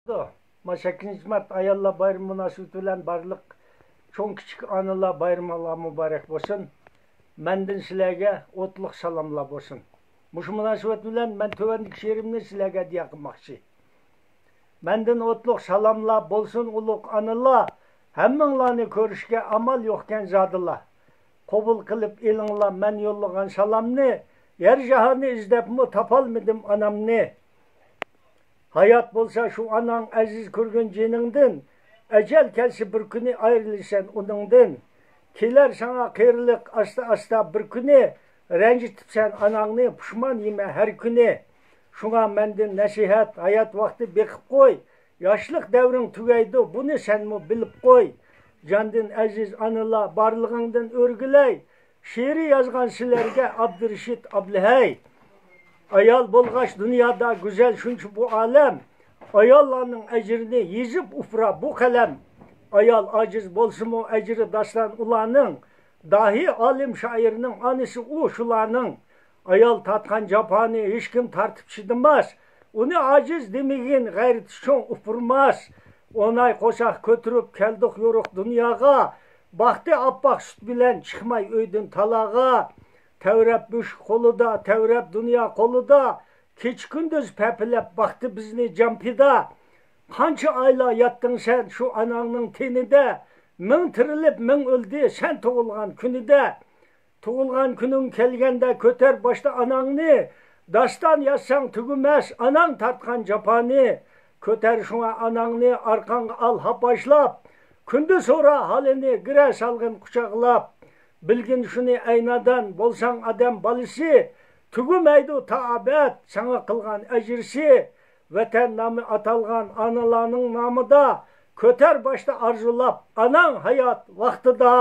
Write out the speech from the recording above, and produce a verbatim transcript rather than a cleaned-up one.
مانا سەككىزىنچى مارت ئاياللار بايرىمى مۇناسىۋىتى بىلەن بارلىق چوڭ كىچىك ئانىلار بايرىمىڭلار مۇبارەك بولسۇن. مەندىن سىلەرگە ئوتلۇق سالاملار بولسۇن. مۇشۇ مۇناسىۋەت بىلەن مەن تۆۋەندىكى شېئىرىمنى سىلەرگە ھەدىيە قىلماقچى. مەندىن ئوتلۇق سالاملار بولسۇن ئۇلۇغ ئانىلار، ھەممىڭلارنى كۆرۈشكە ئامال يوقكەن زادىلا. قوبۇل قىلىپ ئېلىڭلار مەن يوللىغان سالامنى، يەر جاھاننى ئىزدەپمۇ تاپالمىدىم ئانامنى. ھايات بولسا شۇ ئاناڭ ئەزىز كۆرگۈن جېنىڭدىن، ئەجەل كەلسە بىر كۈنى ئايرىلىسەن ئۇنىڭدىن. كېلەر ساڭا قېرىلىق ئاستا-ئاستا بىر كۈنى، رەنجىتىپسەن ئاناڭنى، پۇشمان يېمە ھەر كۈنى. شۇڭا مەندىن نەسىھەت، ھايات ۋاقتى بېقىپ قوي، ياشلىق دەۋرىڭ تۈگەيدۇ، بۇنى سەنمۇ بىلىپ قوي. جاندىن ئەزىز ئانىلار، بارلىقىڭدىن ئۆرگىلەي، شېئىرى يازغان سىلەرگە ئابدۇرېشىت ئابلىھەي. ئايال بولغاچ دۇنيادا گۈزەل شۇنچە بۇ ئالەم، ئاياللارنىڭ ئەجرىنى يېزىپ ئۇپرا بۇ قەلەم. ئايال ئاجىز بولسىمۇ ئەجرى داستان ئۇلارنىڭ، داھىي ئالىم شائىرنىڭ ئانىسى ئۇ شۇلارنىڭ. ئايال تارتقان جاپانى ھېچكىم تارتىپ چىدىماس، ئۇنى ئاجىز دېمىگىن، غەيرىتى چوڭ ئۇپرىماس. ئون ئاي قورساق كۆتۈرۈپ كەلدۇق يورۇق دۇنياغا، باقتى ئاپئاق سۈت بىلەن چىقماي ئۆيدىن تالاغا. تەۋرەپ مۈشۈك قولىدا، تەۋرەپ دۇنيا قولىدا، كېچە-كۈندۈز پەپىلەپ باقتى بىزنى جان پىدا. قانچە ئايلار ياتتىڭ سەن شۇ ئاناڭنىڭ تېنىدە، مىڭ تىرىلىپ مىڭ ئۆلدى سەن تۇغۇلغان كۈنىدە. تۇغۇلغان كۈنۈڭ كەلگەندە كۆتەر باشتا ئاناڭنى، داستان يازساڭ تۈگىمەس ئاناڭ تارتقان جاپانى. كۆتەر شۇڭا ئاناڭنى ئارقاڭغا ئال ھاپاشلاپ، كۈندە سورا ھالىنى گىرە سالغىن قۇچاقلاپ. بىلگىن شۇنى ئەي نادان، بولساڭ ئادەم بالىسى، تۈگىمەيدۇ تا ئەبەد ساڭا قىلغان ئەجرىسى. ۋەتەن نامى ئاتالغان ئانىلارنىڭ نامىدا، كۆتەر باشتا ئارزۇلاپ ئاناڭ ھايات ۋاقتىدا.